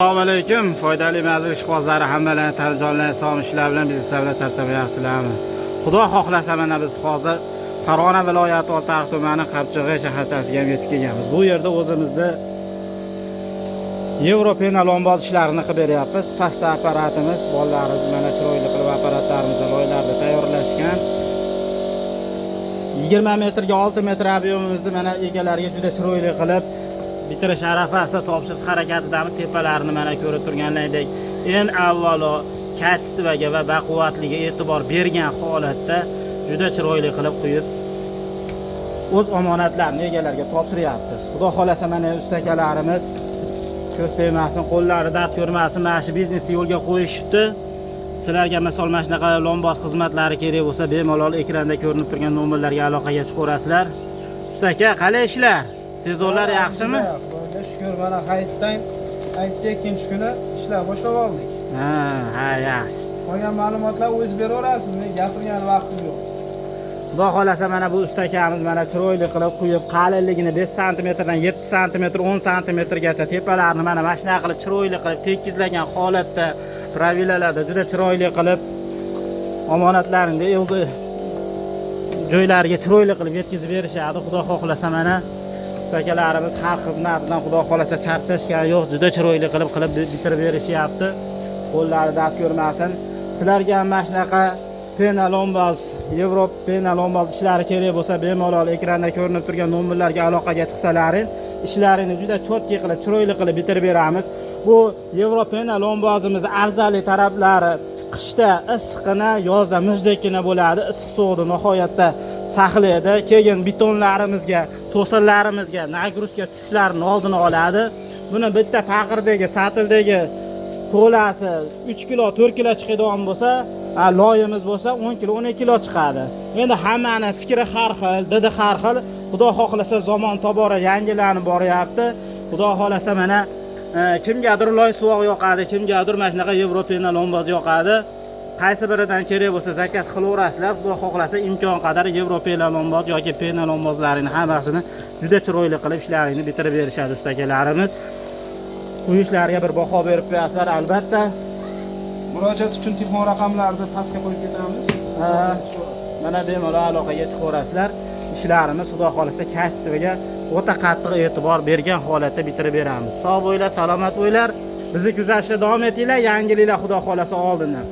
Assalomu alaykum, foydali manzil ishqibozlari, hammalarni tan jonlar, sog'lik, ishlar bilan, bizneslar bilan charchamayapsizlarmi? Xudo xohlasa, mana biz hozir Farg'ona viloyati, Oltiariq tumani, Qapchig'i shaharchasiga ham yetib kelganmiz. Bu yerda o'zimizda Yevropena lomboz ishlarini qilib beryapmiz. Pastda apparatimiz, bolalarimiz mana chiroyli qilib apparatlarimizni, loylarni tayyorlashgan. 20 metrga 6 metr объем imizni mana egalariga juda chiroyli qilib bitirish arafasida, topshirish harakatidamiz. Tepalarini mana ko'rib turganlaringdek, eng avvalo качество ga va baquvvatligiga e'tibor bergan holatda juda chiroyli qilib quyib, o'z omonatlarini egalariga topshiryapmiz. Xudo xohlasa, mana ustakalarimiz, ko'z tegmasin, qo'llari dard ko'rmasin, mana shu biznesni yo'lga qo'yishibdi. Sizlarga misol mana shunaqa lombard xizmatlari kerak bo'lsa, bemalol ekranda ko'rinib turgan nomerlarga aloqaga chiqaverasizlar. Usta aka, qalay ishlar, sezonlar yaxshimi? Xudoga shukur, mana hayitdan, hayitda ikkinchi kuni ishlar boshlab oldik. Ha, yaxshi. Qolgan ma'lumotlar o'zingiz beraverasiz, men gapirgan vaqtim yo'q. Xudo xohlasa, mana bu usta akamiz mana chiroyli qilib quyib, qalinligini 5 santimetrdan 7 santimetr, 10 santimetrgacha tepalarini mana shunaqa qilib, chiroyli qilib tekizlagan holatda, правила larda juda chiroyli qilib, omonatlarini o'zi joylariga chiroyli qilib yetkazib berishadi. Xudo xohlasa, mana usta akalarimiz har xizmatidan, xudo xohlasa, charchashgani yo'q, juda chiroyli qilib bitirib berishyapti. Qo'llari dard ko'rmasin. Sizlarga ham mana shunaqa pena lomboz, Yevropa pena lomboz ishlari kerak bo'lsa, bemalol ekranda ko'rinib turgan nomerlarga aloqaga chiqsalaring, ishlarini juda чётко qilib, chiroyli qilib bitirib beramiz. Bu Yevropena lombozimiz afzalli taraflari: qishda issiqqina, yozda muzdekkina bo'ladi, issiq sovuqni nihoyatda saqlaydi. Keyin betonlarimizga, to'sinlarimizga нагрузка tushishlarini oldini oladi. Buni bitta paqirdagi, satildagi to'lasi 3 kilo, 4 kilo chiqadigan bo'lsa, loyimiz bo'lsa 10 kilo, 12 kilo chiqadi. Endi hammani fikri har xil, didi har xil. Xudo xohlasa, zamon tobora yangilanib boryapti. Xudo xohlasa, mana kimgadir loy suvoq yoqadi, kimgadir mana shunaqa Yevropena lomboz yoqadi. Qaysi biridan kerak bo'lsa, заказ qilaverasizlar. Xudo xohlasa, imkon qadar Yevropena lomboz yoki pena lombozlarini hammasini juda chiroyli qilib ishlaringni bitirib berishadi ustakalarimiz. Quyishlariga bir baho berib qo'yasizlar, albatta. Murojaat uchun telefon raqamlarini pastga qo'yib ketamiz. Ha. Mana bemalol aloqaga chiqaverasizlar. Ishlarimiz, xudo xohlasa, качество ga o'ta qattiq e'tibor bergan holatda bitirib beramiz. Sog' bo'linglar, salomat bo'linglar. Bizni kuzatishda davom etinglar. Yangiliklar, xudo xohlasa, oldindan.